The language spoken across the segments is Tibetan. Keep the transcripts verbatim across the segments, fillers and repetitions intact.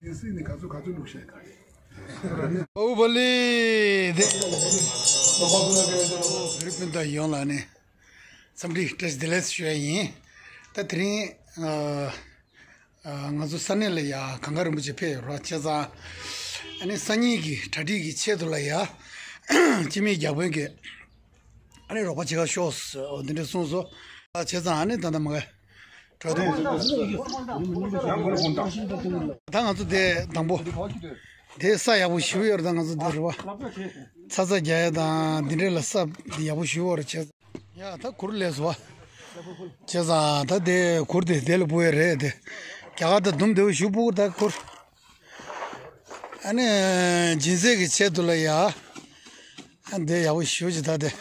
ཡིན་སྲིད་ནས་ག་ཚོད་ག་ཚོད་ལུག་བཤད་ག་རེད། ཨོ་བ་ལི་དེ། བོད་རིགས་སྤུན་ཟླ་ཡོངས་ལ་ནི་འཚམས་འདྲི་བཀྲ་ཤིས་བདེ་ལེགས་ཞུ་ཡ་ཡིན། ད་དེ་རིང་ཨ་ཨ་ང་ཚོ་ས་གནས་ལ་ཡ་གངས་དཀར་རིན་པོ་ཆེ་ཕེབས་ཡོད་ར། བྱས་ཙང་ཨ་ནི་སང་ཉིན་གྱི་གྲ་སྒྲིག་གི་ཆེད་དུ་ལ་ཡ་སྤྱི་མི་བརྒྱ་དཔོན་གྱིས་ཨ་ནི་རོགས་པ་བྱེད་ག་ཤོག་ཟེར་འོ་འདི་འདྲ་གསུངས་སོང་། ཨ་བྱས་ཙང་ཨ་ནི་ད་ལྟ་མ་ག་གྲོས་ཐོང་། ད་ང་ཚོ་དེ་དང་པོ་དེ་ས་ཡག་པོ་ཞིག་ཡོད་རེད། ད་ང་ཚོ་དེ་རེད་བ། ཚ་ཚ་རྒྱག་ཡ་དང་འདི་འདྲ་ལ་ས་ཡག་པོ་ཞིག་ཡོད་རེད། བྱས་ཙང་ཡ་ད་གུར་ལས་སོ་བ། བྱས་ཙང་ད་དེ་གུར་དེ་དེ་ལ་སྤོ་ཡ་རེད་དེ། རྒྱ་གར་ད་དུམ་དེ་བ་ཞིག་སྤོ་གི་ད་གུར། ཨ་ནི་སྦྱིན་སྲེག་གི་ཆེད་དུ་ལ་ཡ། ཨ་འདི་ཡག་པོ་ཞེ་པོ་ཅིག་ད་དེ།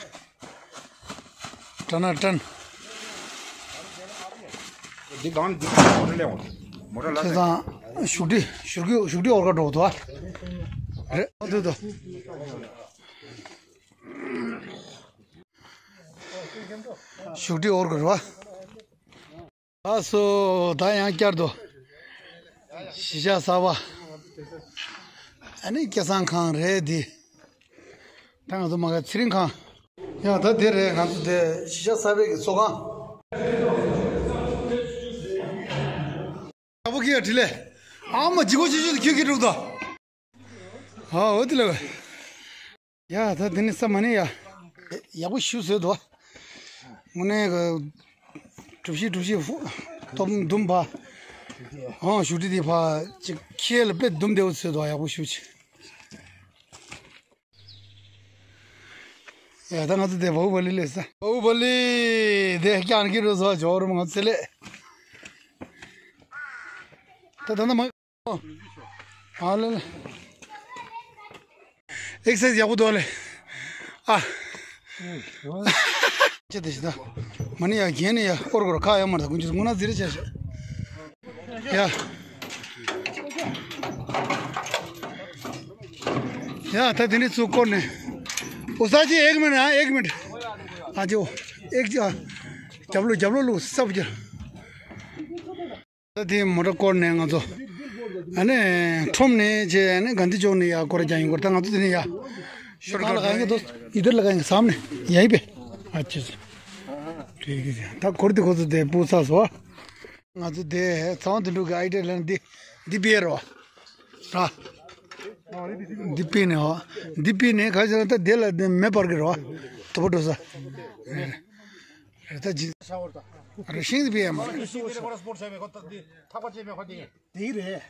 སྤྲ་ན་སྤྲན། འདི་གང་འདི་མོ་ཊ་ལས་འོང་། མོ་ཊ་ལ་བྱས་ཙང་བཞུགས་ཁྲི་བཞུགས་ཁྲི་བཞུགས་ཁྲི་འོར་ག་འགྲོ་འདུག་ཨ། རེད་འདུག་འདུག་བཞུགས་ཁྲི་འོར་ག་རེད་བ། ལགས་སོ། ད་ཡང་བསྐྱར་དུ་གཞིས་ཆགས་གསར་པ། ཨ་ནི་སྐལ་བཟང་ཁང་རེད་འདི། ད་ང་ཚོ་མ་ག་ཚེ་རིང་ཁང་། ཡང་ད་དེ་རེད། ང་ཚོ་དེ་གཞིས་ཆགས་གསར་པའི་གི་ཚོགས་ཁང་། ཡག་པོ་ཁྱེད་ཡ་དྲི་ལས། ཨ་མ་ལྗིད་ཁོག་ཆེ་ཆེ་དུ་ཁྱོད་ཁྱེད་འགྲོ་གི་འདུག་ཨ་འོ་དེ་ལ། ཡ་ད་དེ་ནི་ས་མ་ནི་ཡ། ཡག་པོ་ཞིག་བཟོས་འདུག་དངོས་གནས་གི་གྲུ་བཞི་གྲུ་བཞི་ཧྥུ་སྟོབས་འདུམ་བ། ཨང་བཞུགས་ཁྲི་དེ་ཕ་ཅིག་ཁྱེད་ལ་དཔེ་འདུམ་བདེ་བོ་བཟོས་འདུག་ཡག་པོ་ཞིག་ཅིག་ཡ་ད་ང་ཚོ་དེ་བའུ་བ་ལི་ལས་ས། བའུ་བ་ལི་དེ་སྐྱང་གི་རུ་སོ་ཇོ་རུ་མ་ཚེ་ལས། ད་ད་ན་མ། ཨ་ལེ་ལེ། ཨེག་སའི་ཡག་པོ་འདུག་ལེ། ཨ། ཅི་དེ་ཞིག་ད། མ་ནི་ཡ་གན་ནི་ཡ་ཨོར་གོར་ཁ་ཡ་མར་ད་ཀུན་ཅི་ངུ་ན་ཟིར་ཆ་ཤ། ཡ། ཡ་ད་དེ་ནི་ཚུ་སྐོར་ནས། ཨོ་ས་ཅི་ཨེག་མིན་ཨ་ཨེག་མིན། ཨ་ཅོ། ཨེག་ཅི་ཨ། རྒྱབ་ལོ་རྒྱབ་ལོ་ལུ་སབ་ཀྱི། ད་དེ་མོ་ཊ་བསྐོར་ནས་ང་ཚོ་ཨ་ནི་ཁྲོམ་ནས་བྱས་ཨ་ནི་གྷན་དྷི་ཅོག་ནས་ཡར་སྐོར་ར་རྒྱག་ཡིན་སྐོར། ད་ང་ཚོ་དེ་ནས་ཡར་ཤོར་ཀ་ལ་ག་ཡིན་དོ་ཡི་དར་ལ་ག་ཡིན་བསམ་ནས་ཡ་ཡིན་པས། ཨ་ཅེ་ཅེ་རེད་གི་ཅེ། ད་གོར་དེ་ཁོ་ཚོ་དེ་སྤུ་ཚ་སོ། ང་ཚོ་དེ་ཚང་དེ་འགྲོ་གི་ཨའི་ཌི་ཡ་ལེན་འདི་འདི་པེ་རོ་ར། འདི་པེ་ནས་ཨོ་འདི་པེ་ནས་ག་ཅེ་ད་དེ་ལ་མེ་སྤར་གི་རོ། དོ་པོ་འགྲོ་ས། རེད་ད་ཇི། རེ་ཤིང་དེ་པེ་ཡ་མ་རེད། དེ་རེད།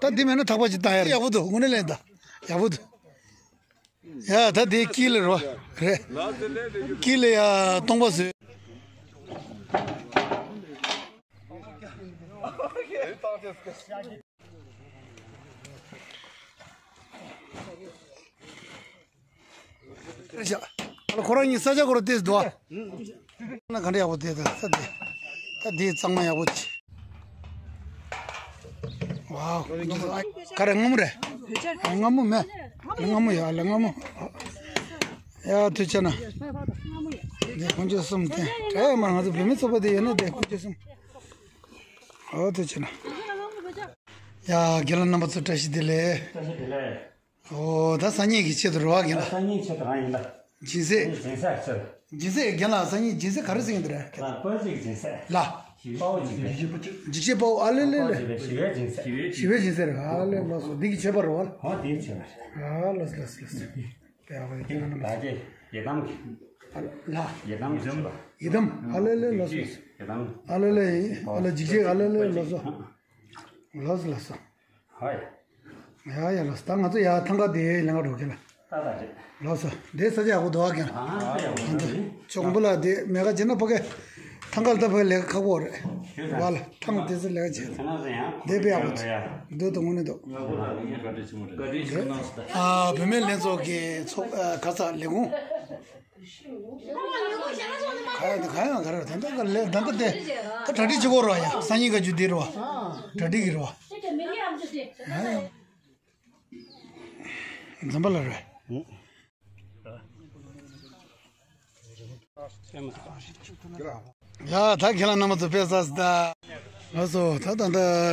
ད་འདི་མེད་ན་ཐག་པ་ཅིག་བཏང་ཡ་རེད། ཡག་པོ་འདུག་དངོས་གནས་ལན་ད་ཡག་པོ་འདུག་ཡ་ད་དེ་དཀྱིལ་ལ་རོ་རེད། དཀྱིལ་ལ་ཡ་སྟོང་པ་བཟོས། ཨ་ལ་ཁོ་རང་གཉིས་ས་ཆ་ཁོ་རང་ཏེས་འདུག་ཨ། ན་ག་འདྲ་ཡག་པོ་དེ་ད་ས་དེ། ད་དེ་གཙང་མ་ཡག་པོ་ཅི། ཝའོ། ག་རེ་སྔ་མོ་རེད། ཨ་སྔ་མོ་མེད། སྔ་མོ་ཡ་ལ་སྔ་མོ། ཡ་དུ་ཆ་ན། དེ་ཁོང་ཚོ་གསུམ་དེ་གྲ་ཡ་མ་ང་ཚོ་བོད་མི་ཚོགས་པ་དེ་ཡོད་ན་དེ་ཁོང་ཚོ་གསུམ། ཨོ་དུ་ཆ་ན། ཡ་རྒན་ལགས་རྣམ་པ་ཚོ་བཀྲ་ཤིས་བདེ་ལེགས། བཀྲ་ཤིས་བདེ་ལེགས། ཨོ་ད་སང་ཉིན་གྱི་ཆེད་དུ་རེད་བ་རྒན་ལགས། སང་ཉིན་ཆེད་དུ་རང་ཡིན་ལ། སྦྱིན་སྲེག་སྦྱིན་སྲེག་ཆེད། སྦྱིན་སྲེག་རྒན་ལགས་སང་ཉིན་སྦྱིན་སྲེག་ག་རེ་ཟེར་གྱི་འདུག་རེད། ལ་སྤོས་ཅིག་སྦྱིན་སྲེག་ལ། ཞི་བའོ་ཅིག་རེད། འཇིགས་བྱེད་དཔའ་བོ་ཨ་ལེ་ལེ་ལེ། ཞི་བའི་སྦྱིན་སྲེག་ཞི་བའི་སྦྱིན་སྲེག་རེད་ཨ་ལེ་ལགས་སོ། འདི་གི་མཆོད་པ་རེད་བ། ཧོ་འདི་མཆོད་པ་རེད། ཨ་ལགས་ལགས་ལགས། དེ་ཡག་པོ་ཡིན་ན་ལགས། ཡི་དམ་གྱི། ལ། ཡི་དམ་གྱི་མཆོད་པ། ཡི་དམ་ཨ་ལེ་ལེ་ལགས་སོ། ཡི་དམ། ཨ་ལེ་ལེ་ཨ་ལེ་འཇིགས་བྱེད་ཨ་ལེ་ལེ་ལགས་སོ། ལགས་སོ་ལགས་སོ། ཧོ་ཡ། ཡ་ཡ་ལགས་སོ། ད་ང་ཚོ་ཡ་ཐང་ག་དེ་ལེན་ག་འགྲོ་གི་ལ། ད་ད་རེད། ལགས་སོ། དེ་ས་ཆ་ཡག་པོ་འདུག་ཨ་ཀྱང་། ཨ་ཡག་པོ་འདུག་ཅོག་པོ་ལ་དེ་མེ་ག་བྱེད་ན་ཕ་གི་ཐང་ག་ལ་ད་ཕ་གི་ལས་ཀ་ཁག་པོ་རེད། བ་ལ་ཐང་དེ་ཚོ་ལས་ཀ་བྱེད། ཁྱེད་རང་ཚོ་ཡང་དེ་དཔེ་ཡག་པོ་ཡ། འདུག་ད་དངོས་གནས་འདུག་བཀའ་དྲིན་ཆེན་པོ་རེད། ཨ་བུད་མེད་ལྷན་ཚོགས་ཀྱི་ཚོགས་ཨ་ག་ས་ལས་ཁུངས། ག་ཡང་དེ་ག་ཡང་ག་རེ་ད་ལྟ་ག་ལས་ད་ལྟ་དེ་ད་གྲ་སྒྲིག་བྱེད་དགོས་རེད་བ་ཡ། སང་ཉིན་ག་རྒྱུ་དེ་རེད་བ། གྲ་སྒྲིག་གི་རེད་བ། ཡ་ཡ། འཛམ་བུ་གླིང་རེད། ཡ་ད་ཁྱེད་རང་རྣམ་པ་ཚོ་དཔེ་ཚ་ས་ད། ལགས་སོ། ད་ད་ད་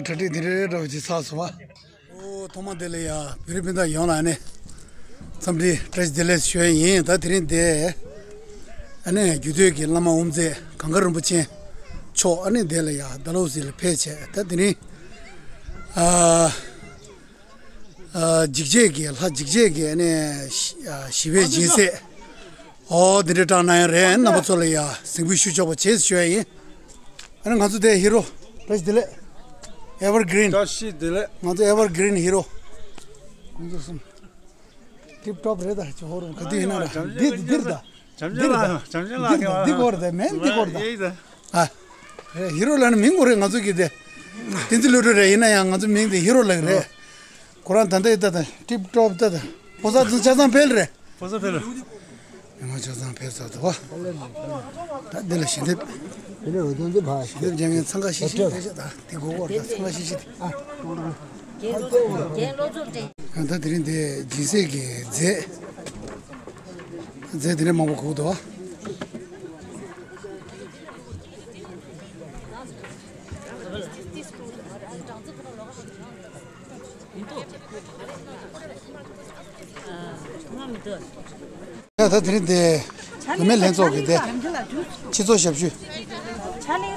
གྲ་སྒྲིག་དེ་འདྲའི་འདྲ་བོ་ཅིག་ཚར་སོང་བ། ཨོ། ཐོག་མ་དེ་ལ་ཡ་བོད་རིགས་སྤུན་ཟླ་ཡོངས་ལ་ཨ་ནི་འཚམས་འདྲི་བཀྲ་ཤིས་བདེ་ལེགས་ཞུ་ཡ་ཡིན། ད་དེ་རིང་དེ་ཨ་ནི་རྒྱུད་སྟོད་ཀྱི་བླ་མ་དབུ་མཛད་གངས་དཀར་རིན་པོ་ཆེ་མཆོག་ཨ་ནི་དེ་ལ་ཡ་ཌལ་ཧོ་སི་ལ་ཕེབས་བྱས། ད་དེ་རིང་ཨ་ཨ་འཇིགས་བྱེད་ཀྱི་ལྷ་འཇིགས་བྱེད་ཀྱི་ཨ་ནི་ཞི་ཨ་ཞི་བའི་སྦྱིན་སྲེག་ཨོ་དེ་འདྲ་དྲངས་གནང་ཡ་རེད། རྣམ་པ་ཚོ་ལ་ཡ་གཟིགས་འབུལ་ཞུ་ཆོག་པ་བྱེད་ཞུ་ཡ་ཡིན། ཨ་ནི་ང་ཚོ་དེ་ཧི་རོ་བཀྲ་ཤིས་བདེ་ལེགས། ཨེ་ཝར་གི་རིན། བཀྲ་ཤིས་བདེ་ལེགས། ང་ཚོ་ཨེ་ཝར་གི་རིན་ཧི་རོ། ཁོང་ཚོ་གསུམ་ཊིབ་ཊོབ་རེད། ད་ཅི་ཧོ་རུ་ག་དུས་ཡིན་ན་ར་འདི་འདིར་ད། འདིར་ད། འདི་འདི་གོ་རེད། མེན་འདི་གོ་རེད། ཨ་རེད། ཧི་རོ་ལ་ནི་མིང་གོ་རེད། ང་ཚོ་གི་དེ་བསྟན་འཛིན་བློ་གྲོས་རེད། ཡིན་ན་ཡང་ང་ཚོ་མིང་དེ་ཧི་རོ་ལ་རེད། ཁོ་རང་ད་ལྟ་ཡི་ད་ད་ཊིབ་ཊོབ་ད་ད་ཕོ་གསར་ཚོ་ཆ་ཚང་འཕེལ་རེད། ཕོ་གསར་འཕེལ། མི་མང་ཆ་ཚང་འཕེལ་ཚར་འདུག་བ། ད་འདི་ལ་ཞལ་འདེབས། དེ་ལས་འོས་བསྡུ་འདི་ཕ་ཞལ་འདེབས་རྒྱག་མཁན་འཚང་ཁ་ཤིག་ཤིག་ཕེབས་ཤག་ད་དེ་གོ་གོ་ད་འཚང་ཁ་ཤིག་ཤིག་དེ། ཨ། ཡང་ད་དེ་རིང་དེ་སྦྱིན་སྲེག་གི་རྫས། རྫས་དེ་རིང་མང་པོ་གོ་འདུག་བ། ད་ད་དེ་རིང་དེ་བུད་མེད་ལྷན་ཚོགས་ཀྱི་དེ་སྤྱི་ཚོགས་ཞབས་ཞུ་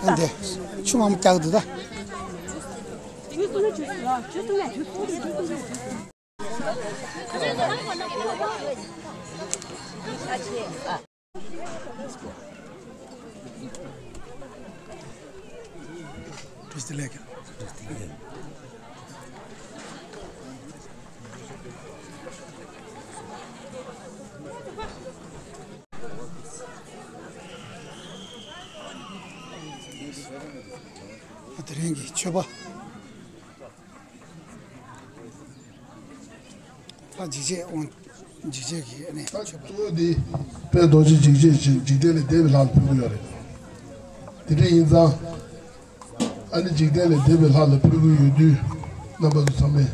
ཨ་འདི་ཆུ་མང་པོ་བཀྱག་འདུག་ད། བཀྲ་ཤིས་བདེ་ལེགས། དེ་རིང་གི་མཆོད་པ། ལྷ་འཇིགས་བྱེད་དབང་། འཇིགས་བྱེད་ཀྱི་ཨ་ནི་མཆོད་པ། གཙོ་བོ་འདི་དཔལ་རྡོ་རྗེ་འཇིགས་བྱེད་ཅིང་འཇིག་རྟེན་ལས་འདས་པའི་ལྷ་ལ་ཕུལ་གྱི་ཡོད་རེད། དེ་འདྲ་ཡིན་ཙང་ཨ་ནི་འཇིག་རྟེན་ལས་འདས་པའི་ལྷ་ལ་ཕུལ་གྱི་ཡོད་དུས་རྣམ་པ་ཚོ་ཚང་མས་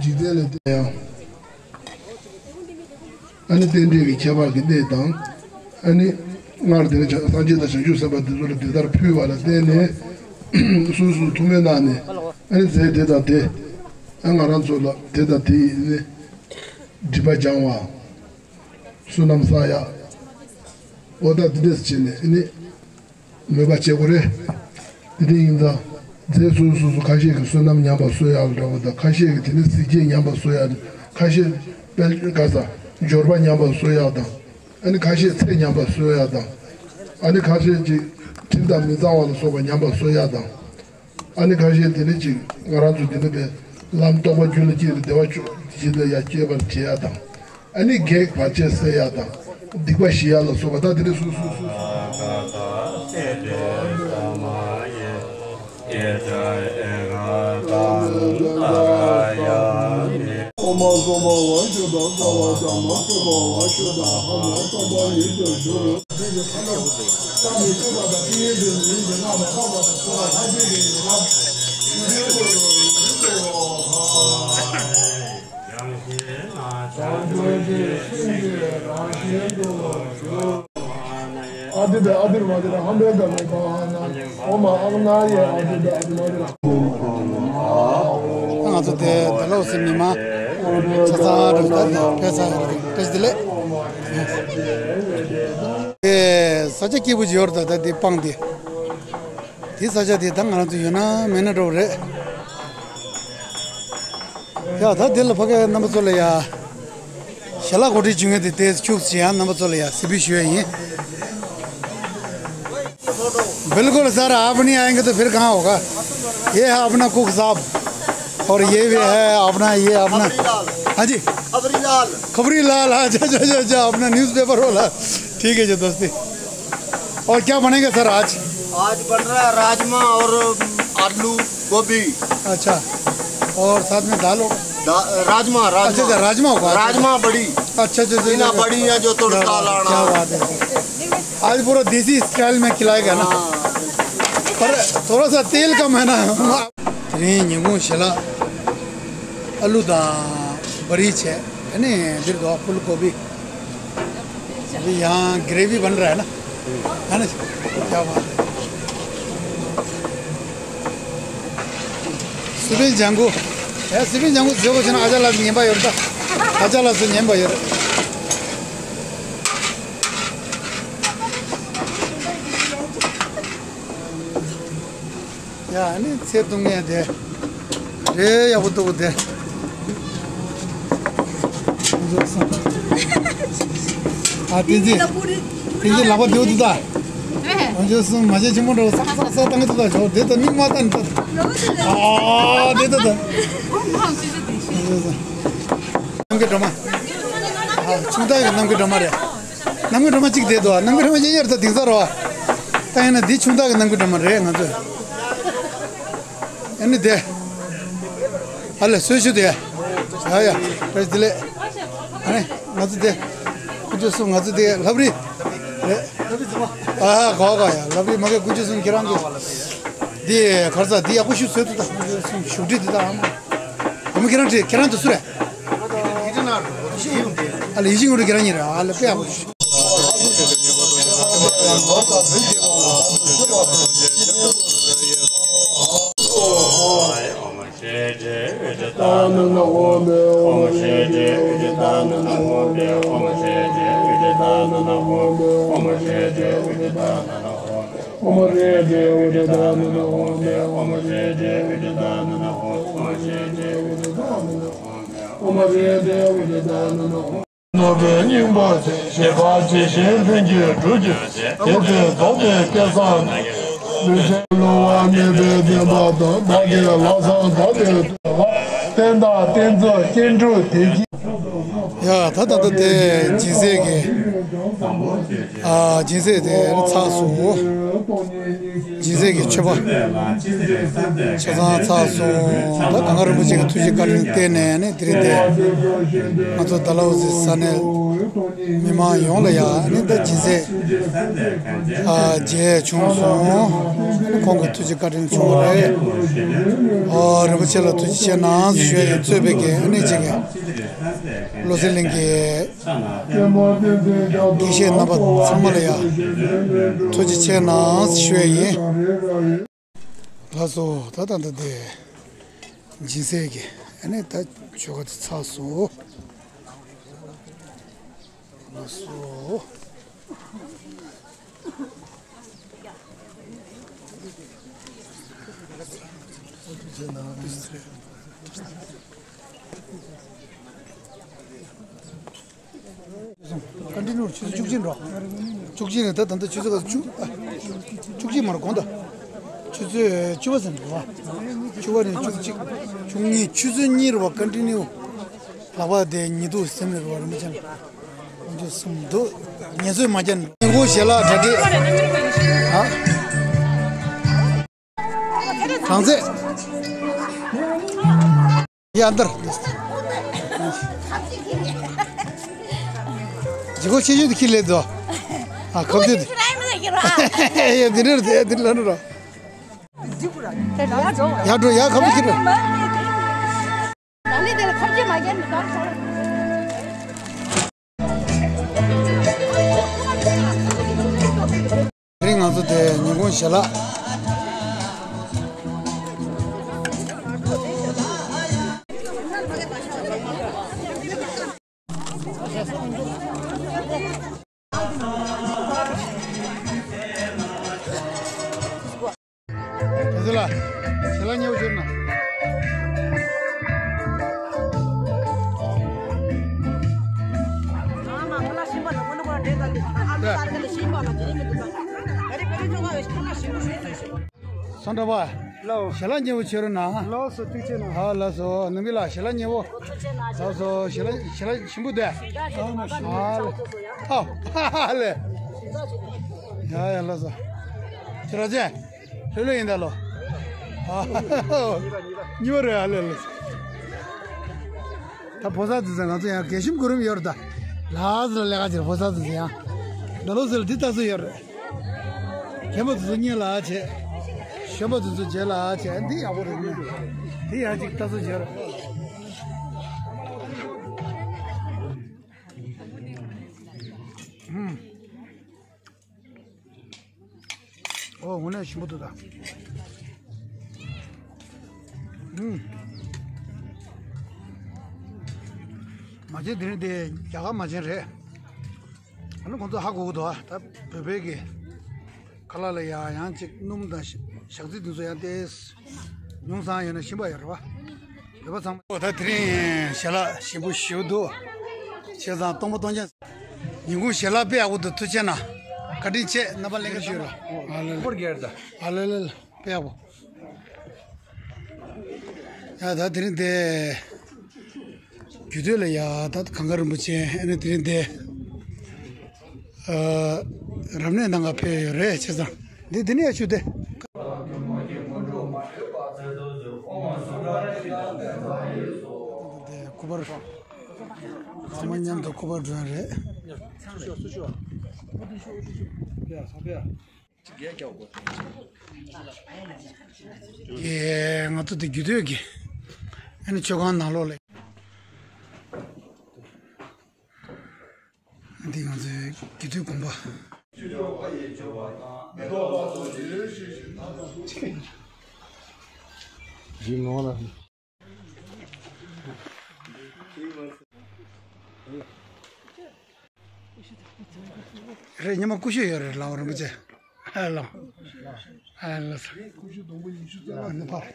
འཇིག་རྟེན་ལས་འདས་ཡང་། ཨ་ནི་རྟེན་འབྲེལ་གྱི་ཁྱད་པར་གྱི་གནས་དང་། ཨ་ནི་སྔར་དེ་ནས་སངས་རྒྱས་དང་བྱང་ཆུབ་སེམས་དཔའ་དེ་ཚོ་ལ་དེ་ལྟར་ཕུལ་བ་ལ་བརྟེན་ནས་སོ་སོ་ཐུགས་སྨོན་གནང་ནས། ཨ་ནི་རྫས་དེ་དང་དེ། ཨ་ང་རང་ཚོ་ལ་དེ་དང་དེ་ཡིས་ནི་སྒྲིབ་པ་སྦྱང་བ། བསོད་ནམས་བསགས་ཡག་འོ་ད་འདི་འདྲས་བྱས་ནས་ཨ་ནི། མོས་པ་བྱེད་དགོས་རེད། དེ་འདྲ་ཡིན་ཙང་། རྫས་སོ་སོ་སོ་ཁ་ཤས་ཀྱིས་བསོད་ནམས་ཉམས་པ་གསོ་ཡག་འདྲ་བོ་དང་། ཁ་ཤས་ཀྱིས་དེ་ནས་གཟི་བརྗིད་ཉམས་པ་གསོ་ཡག་ཁ་ཤས་དཔལ་ག་ས་འབྱོར་པ་ཉམས་པ་གསོ་ཡག་དང་། ཨ་ནི་ཁ་ཤས་ཚེ་ཉམས་པ་གསོ་ཡག་དང་། ཨ་ནི་ཁ་ཤས་ཀྱིས་དྲིན་དང་མི་གཙང་བ་ལ་སོགས་པ་ཉམས་པ་གསོ་ཡག་དང་། ཨ་ནི་ཁ་ཤས་དེ་ནས་ཅིག་ང་རང་ཚོ་དེ་ནས་པའི་ལམ་རྟོགས་པ་རྒྱུད་ལ་སྐྱེས་ཏེ་བདེ་བ་ཕྱོགས་བཞི་ལ་ཡར་སྐྱེད་པར་བྱེད་ཡག་དང་། ཨ་ནི་བགེགས་བར་ཆད་སེལ་ཡག་དང་། སྡིག་པ་ཞི་ཡག་ལ་སོགས་པ་ད་དེ་ནས་སུ་སུ་སུ་སུ། ཨ་ཏི་ཏི་ཨ་ཏི་ར་མ་ཏི་ར་ཧམ་བེ་ད་མེ་པ་ཧ་ན་ཨོ་མ་ཨ་ན་ཡེ་ཨ་ཏི་ཏི་ཨ་ཏི་མ་ཏི་ར། ང་ཚོ་དེ་ད་ལོ་སི་མི་མ་ཆ་ཚང་རུ་ད་དེ་ཕེ་ས་ཡོད་རེད། བཀྲ་ཤིས་བདེ་ལེགས། དེ་ས་ཆ་སྐྱིད་པོ་ཅིག་ཡོད་རེད། ད་ད་དེ་སྤང་དེ། དེ་ས་ཆ་དེ་ད་ང་རང་ཚོ་ཡོད་ན་མེད་ན་འདྲ་བོ་རེད། ཡ་ད་དེ་ལ་ཕ་གི་རྣམ་པ་ཚོ་ལ་ཡ། ཞལ་ལག་གོ་སྒྲིག་བྱུང་ཡོད་དེ་དེ་ཁྱུག་ཙམ་ཡང་རྣམ་པ་ཚོ་ལ་ཡ་གཟིགས་འབུལ་ཞུ་ཡ་ཡིན། बिल्कुल सर, आप नहीं आएंगे तो फिर कहाँ होगा? ये है अपना कुक साहब और ये भी है अपना, ये अपना। हाँ जी। खबरी लाल। खबरी लाल, हाँ, अच्छा, अच्छा, अच्छा, अच्छा, अपना न्यूज़पेपर वाला। ठीक है जी दोस्ती। और क्या बनेगा सर आज? आज बन रहा है राजमा और आलू गोभी। अच्छा, और साथ में दाल होगा? दा-, राजमा, राजमा। अच्छा, अच्छा, राजमा होगा, अच्छा, राजमा अच्छा। बड़ी। अच्छा, अच्छा, अच्छा, इना अच्छा। बड़ी है जो तड़का क्या बात, लाना। क्या बात है सर। आज पूरा देसी स्टाइल में खिलाएगा ना। हाँ। पर थोड़ा सा तेल कम है ना। དེ་རིང་ཉིན་གུང་ཞལ་ལག་ཨ་ལུ་དང་བ་རིལ་བྱས། ཨ་ནི་འདིར་འདུག་ཕུལ་ཀོ་བི། अभी यहाँ ग्रेवी बन रहा है ना, है ना? क्या बात है। सुबह जंगू। ཡ་སི་པིན་ལྗང་གུ་བཟོས་གོ་ཕྱིན་ན་ཨ་ཅག་ལགས་ཉན་པ་ཡོད་རེད་ད། ཨ་ཅག་ལགས་སུ་ཉན་པ་ཡོད་རེད། ཡ་ཨ་ནི་ཚེ་སྟོང་ངེས་དེ། རེད་ཡག་པོ་འདུག་དེ། ཨ་བསྟན་འཛིན། བསྟན་འཛིན་ལག་པ་བདེ་བོ་འདུག་ད། ང་ཚོ་གསུམ་མ་བྱན་ཆེན་མོ་འདྲ་བོ་སག་སག་སག་བཏང་གི་འདུག་ད་ཇོ་དེ་ད་མིག་མ་བལྟ་ནི་ད། ཨ་དེ་ད་ད། གནམ་གྱི་སྒྲོལ་མ། ཨ་ཆུང་བདག་གི་གནམ་གྱི་སྒྲོལ་མ་རེད། གནམ་གྱི་སྒྲོལ་མ་གཅིག་བསྡད་འདུག་གནམ་གྱི་སྒྲོལ་མ་གཉིས་ཡར་ད་དེང་སང་རོ། ད་ཡིན་ན་འདི་ཆུང་བདག་གི་གནམ་གྱི་སྒྲོལ་མ་རེད་ང་ཚོ། ཨ་ནི་དེ། ཨ་ལས་གསོལ་ཞུ་དེ། ཡ་ཡ། བཀྲ་ཤིས་བདེ་ལེགས། ཨ་ནི་ང་ཚོ་དེ། ཁོ་ཚོ་གསུམ་ང་ཚོ་དེ་ལྷ་བྲིས། རེད། ཨ་གོ་གོ་ཡ་ལྷ་བྲིས་མ་གི་ཀུན་སྤྱོད་གསུམ་ཁྱེད་རང་གི། འདི་གར་ས་འདི་ཡག་པོ་ཞིག་བཟོས་འདུག་ད་ཁོ་ཚོ་གསུམ་བཞུགས་ཁྲི་འདི་ད་ཨ་མ། ཨ་མ་ཁྱེད་རང་བྲིས་ཁྱེད་རང་དུ་སུ་རེད། ཨ་ལ་ཡིད་བཞིན་ངོ་རུ་ཁྱེད་རང་ཉིད་རེད་ཨ་ལ་དཔེ་ཡག་པོ་ཞིག་ནོར་བུའི་སྙིང་པོ་ཆེ། ཞེས་པ་ཇི་བཞིན་ལྷུན་གྱིས་གྲུབ་གྱུར་ཅིག་དེ་ཚེ་རྫོགས་པའི་སྐལ་བཟང་ནི། ལུས་ཅན་བསླུ་བ་མེད་པའི་བདེན་པ་དང་། བདག་གིས་ལམ་སང་ཐོབ་པའི་ཐུགས་ལ། བསྟན་དང་བསྟན་རྫོགས་སྐྱེ་འགྲོ་བདེ་སྐྱིད། ཡ་ད་ད་ད་དེ་སྦྱིན་སྲེག་གི་ཨ་སྦྱིན་སྲེག་དེ་ཚགས་སུ། སྦྱིན་སྲེག་གི་མཆོད་པ་ཆ་ཚང་ཚར་སོང་། ད་གངས་དཀར་རིན་པོ་ཆེ་གི་ཐུགས་རྗེ་བཀའ་དྲིན་བརྟེན་ནས་ནི་དེ་རིང་འདི་ང་ཚོ་ཌལ་ཧོ་སི་ས་གནས་མི་མང་ཡོངས་ལ་ཡ་ནི་ད་སྦྱིན་སྲེག་ཨ་མཇལ་བྱུང་སོང་། ཁོང་གི་ཐུགས་རྗེ་བཀའ་དྲིན་བྱུང་བ་རེད། ཨོ་རིན་པོ་ཆེ་ལ་ཐུགས་རྗེ་ཆེ་གནང་ཞུ་ཡ་ཡིན། གཙོས་པའི་གི་ཨ་ནི་ཅིག་གི་བློ་གསལ་གླིང་གི་དགེ་བཤེས་རྣམ་པ་ཚང་མ་ལ་ཡ་ཐུགས་རྗེ་ཆེ་གནང་ཞུ་ཡ་ཡིན། ལགས་སོ། ད་ད་ད་དེ་སྦྱིན་སྲེག་གི་ཨ་ནི་ད་ཆོ་ག་དེ་ཚར་སོང་། ལགས་སོ། ཀན་ཊི་ནིའུ་ཆུ་ཚོད་བཅུ་གཅིག་འགྲོ། བཅུ་གཅིག་ནས་ད་ད་ལྟ་ཆུ་ཚོད་ག་ཚོད་བཅུ། བཅུ་གཅིག་མ་རེད་དགོངས་དག་ཆུ་ཚོད་བཅུ་པ་ཟིན་འགྲོ་བ། བཅུ་པ་ནས་བཅུ་གཅིག་བཅུ་གཉིས་ཆུ་ཚོད་གཉིས་རེད་བ། ཀན་ཊི་ནིའུ་ལག་པ་དེ་ཉི་གདུགས་སེམས་ནས་རེད་བ། རིན་པོ་ཆེ་ལ་ཉི་གདུགས་སེམས་འདུག་ཉེན་ཚོད་མ་རྒྱག་ནས་ཉིན་གུང་ཞལ་ལག་གྲ་སྒྲིག་ཨ། གྲངས་ཚད། ཡ་འདར། ཇི་གོ་ཆེ་ཤོས་དེ་ཁྱི་ལས་དོ། ཨ་ཁབ་ཆེ་དེ། ཡ་འདི་འདྲ་རེད་འདི་ལ་འགྲོ། ཡ་འགྲོ་ཡ་ཁབ་ཆེ་འགྲོ། རིང་ང་ཚོ་དེ་ཉིན་གུང་ཞལ་ལག་དེ་ཚོ་ལ་ཞལ་ལག་མཉེས་པོ་ཤོར་ན། སོང་འདྲ་བ། ལགས། ཞལ་ལག་མཉེས་པོ་མཆོད་རོགས་གནང་། ལགས་སོ་ཐུགས་རྗེ་གནང་། ཨ་ལགས་སོ་ནམ་པི་ལགས་ཞལ་ལག་མཉེས་པོ། ལགས་སོ་ཞལ་ལག་ཞལ་ལག་ཞིམ་པོ་དེ། ཨ་ལེ། ཡ་ཡ་ལགས་སོ། ཁྱེད་རང་ཅན། ལྷོད་ལྷོད་ཡིན་ད་ལོ། ཨ་གཉིས་པ་རེད་ཨ་ལེ་ལེ། ད་ཕོ་གསར་དེ་ཚོ་ང་ཚོ་ཡང་རྒས་ཤིང་གུ་རུམ་ཡོད་རེད་ད། ལགས་སོ་ལས་ཀ་བྱེད་ཕོ་གསར་དེ་ཚོ་ཡང་། ད་ལོ་ཟེར་ལ་འདི་ལྟ་ཚུལ་ཡོད་རེད། རྒན་པོ་དེ་ཚོ་གཉིས་ལ་བྱེད། གཞོན་པ་དེ་ཚོ་རྗེས་ལ་བྱེད། འདི་ཡག་པོ་རེད་ནི། འདི་ཡང་ཅིག་ལྟ་ཚུལ་བྱེད་རོགས། ཨོ་དངོས་གནས་ཞིམ་པོ་འདུག་ད། ཨུམ། མ་བྱན་དེ་རིང་དེ་རྒྱ་གར་མ་བྱན་རེད། ཨ་ནི་ཁོང་ཚོ་ཧ་གོ་གི་འདུག་ད་བོད་པའི་གི་ཁ་ལག་ལ་ཡང་ཡང་ཅིག་སྣུམ་དང་ཞག་ཚི་དེ་ཚོ་ཡང་ཏེ་ཉུང་སང་ཡོད་ན་ཞིམ་པ་ཡོད་རེད་བ། བོད་པ་ཚང་མ་ད་དེ་རིང་ཞལ་ལག་ཞིམ་པོ་ཞེ་པོ་འདུག་བྱས་ཙང་སྟོང་པ་སྟོང་རྐྱང་། ཉིན་གུང་ཞལ་ལག་དཔེ་ཡག་པོ་འདུག་ཐུགས་རྗེ་གནང་། བཀའ་དྲིན་ཆེ། རྣམ་པ་ལྷན་རྒྱས་ཞུ་རོགས། ཨ་ལེ་ལེ། ཨ་ལེ་ལེ་ལེ། དཔེ་ཡག་པོ། ཡ་ད་དེ་རིང་དེ། རྒྱུད་སྟོད་ལ་ཡ་ད་གངས་དཀར་རིན་པོ་ཆེ་ཨ་ནི་དེ་རིང་དེ། ཨ། རབ་གནས་གནང་ག་ཕེབས་ཡོད་རེད་བྱས་ཙང་འདི་འདི་ནས་ཡ་ཆུ་དེ། དེ་སྐུ་པར། ཚང་མ་མཉམ་དུ་སྐུ་པར་སྒྲོན་རེད། ཡེ་ང་ཚོ་འདི་རྒྱུད་སྟོད་ཀྱི་ཨ་ནི་མཆོད་ཁང་ནང་ལོགས་ལ། འདི་ང་ཚོའི་རྒྱུད་སྟོད་དགོན་པ། རེད། ཉི་མ་ཀུ་ཤུ་ཡོད་རེད། ལའོ་རིན་པོ་ཆེ། ཨ་ལའོ། ཨ་ལའོ། ཨ་ནི་ཕར།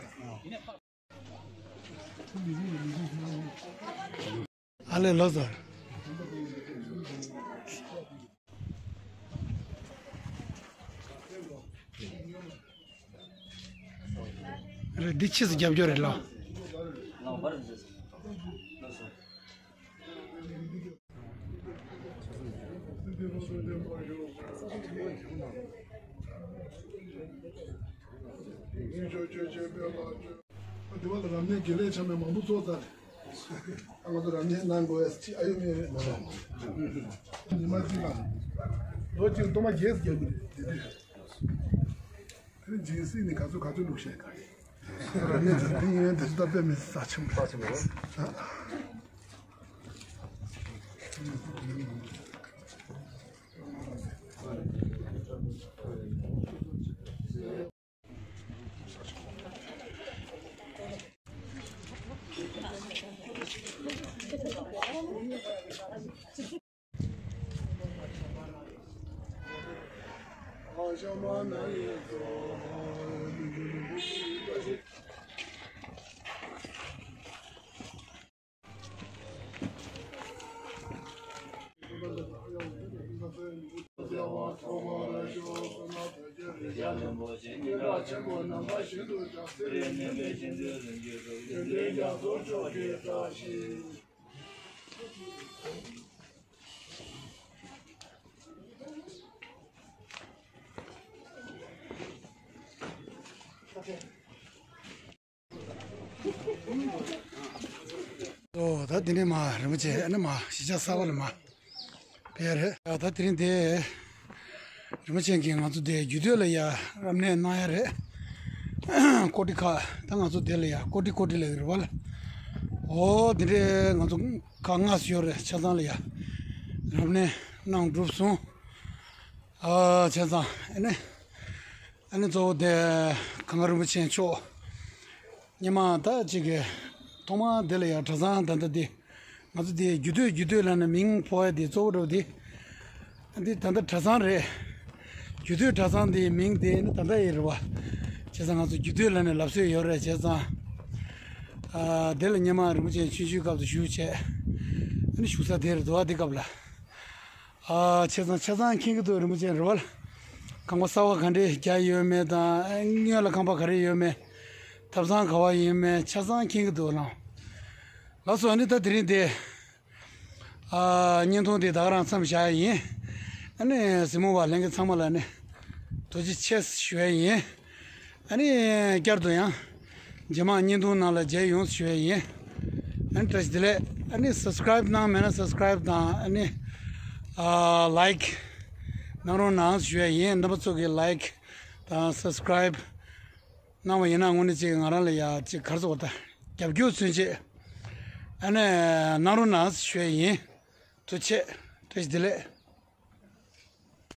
ཨ་ལེ་ལོ་ཟེར། རེད་འདི་ཕྱིས་སུ་རྒྱབ་སྐྱོར་རེད་ལོ། འདི་བ་ལ་རབ་གནས་དགེ་ལེགས་ཆ་མེད་མང་པོ་ཚོགས་ཚར་རེད། ཨ་ང་ཚོ་རབ་གནས་གནང་དགོས་ཡ་ཅི་ཨ་ཡོད་མེད་རེད་ན། ཉི་མ་གཅིག་ལ་ལོ་གཅིག་སྟོང་པ་བརྒྱད་ཙམ་རྒྱག་གི་རེད་དེ་དུས། དེ་ནས་སྦྱིན་སྲེག་ནི་ག་ཚོད་ག་ཚོད་བླུགས་ཤེས་ག་རེད། རབ་གནས་ཚོ་དེ་ཡིན་དེ་ཚོ་ད་དཔེ་མི་སྲིད་རྩ་ཆེན་པོ། རྩ་ཆེན་པོ། ཨོ་ད་དེ་ནས་མ་རིན་པོ་ཆེ་ཨ་ནི་མ་གཞིས་ཆགས་གསར་པ་ལ་མ་ཕེབས་རེད། ད་དེ་རིང་དེ་རིན་པོ་ཆེ་གིས་ང་ཚོ་དེ་རྒྱུད་སྟོད་ལ་ཡ་རབ་གནས་གནང་ཡ་རེད། ཀོ་ཏི་ཁ་ད་ང་ཚོ་དེ་ལ་ཡ་ཀོ་ཏི་ཀོ་ཏི་ལ་ཡ་རེད་བ་ལ། ཨོ་དེ་འདྲས་ང་ཚོ་ཁག་ལྔ་ཙམ་ཡོད་རེད། ཆ་ཚང་ལ་ཡ་རབ་གནས་གནང་གྲུབ་སོང་། ཨ་བྱས་ཙང་ཨ་ནི་ཨ་ནི་གཙོ་བོ་དེ་གངས་དཀར་རིན་པོ་ཆེ་མཆོག་སྔོན་མ་ད་ཅིག་གི་ཐོག་མ་དེ་ལ་ཡང་གྲྭ་ཚང་ད་ལྟ་དེ་ང་ཚོ་དེ་རྒྱུད་སྟོད་རྒྱུད་སྟོད་ལབ་ནས་མིང་ཕོག་ཡ་དེ་གཙོ་བོ་འདྲ་བོ་དེ་འདི་ད་ལྟ་གྲྭ་ཚང་རེད། རྒྱུད་སྟོད་གྲྭ་ཚང་དེའི་མིང་དེ་ནི་ད་ལྟ་ཡི་རེད་བ། བྱས་ཙང་ང་ཚོ་རྒྱུད་སྟོད་ལབ་ནས་ལབ་སྲོལ་ཡོད་རེད། བྱས་ཙང་ཨ་དེ་ལ་སྔོན་མ་རིན་པོ་ཆེ་ཆུང་ཆུང་སྐབས་སུ་བཞུགས་བྱས་ཨ་ནི་བཞུགས་ས་དེ་རེད་འདུག་བ། དེ་སྐབས་ལ། ཨ་ཆ་ཚང་ཆ་ཚང་མཁྱེན་གྱི་འདུག་རིན་པོ་ཆེ་རེད་བ། ཁང་པ་གསར་པ་ག་འདྲས་རྒྱག་ཡོད་མེད་དང་སྔོན་ལ་ཁང་པ་ག་རེ་ཡོད་མེད། ཐབ་ཚང་ག་བ་ཡོད་མེད་ཆ་ཚང་མཁྱེན་གྱི་འདུག་ལགས། ལགས་སོ། ཨ་ནི་ད་དེ་རིང་དེ་ཨ་བརྙན་ཐུང་དེ་ད་ག་རང་མཚམས་བཞག་ཡ་ཡིན། ཨ་ནི་གཟིགས་མོ་བ་ལྷན་རྒྱས་ཚང་མ་ལ་ནི་ཐུགས་རྗེ་ཆེ་ཞུ་ཡ་ཡིན། ཨ་ནི་བསྐྱར་དུ་ཡང་རྗེས་མ་བརྙན་ཐུང་ནང་ལ་མཇལ་ཡོང་ཞུ་ཡ་ཡིན། ཨ་ནི་བཀྲ་ཤིས་བདེ་ལེགས། ཨ་ནི་སབ་སི་ཀ་རའིབ་གནང་མེད་ན་སབ་སི་ཀ་རའིབ་དང་ཨ་ནི་ཨ་ལའིཀ་གནང་རོགས་གནང་ཞུ་ཡ་ཡིན། རྣམ་པ་ཚོ་གིས་ལའིཀ་དང་སབ་སི་ཀ་རའིབ་གནང་བ་ཡིན་ན་དངོས་གནས་ཅིག་ང་རང་ལ་ཡ་ཅིག་ག་རེ་ཟེར་བ་ད་རྒྱབ་སྐྱོར་མཚོན་ཆེད་ཨ་ནི་གནང་རོགས་གནང་ཞུ་ཡ་ཡིན། ཐུགས་རྗེ་ཆེ། བཀྲ་ཤིས་བདེ་ལེགས།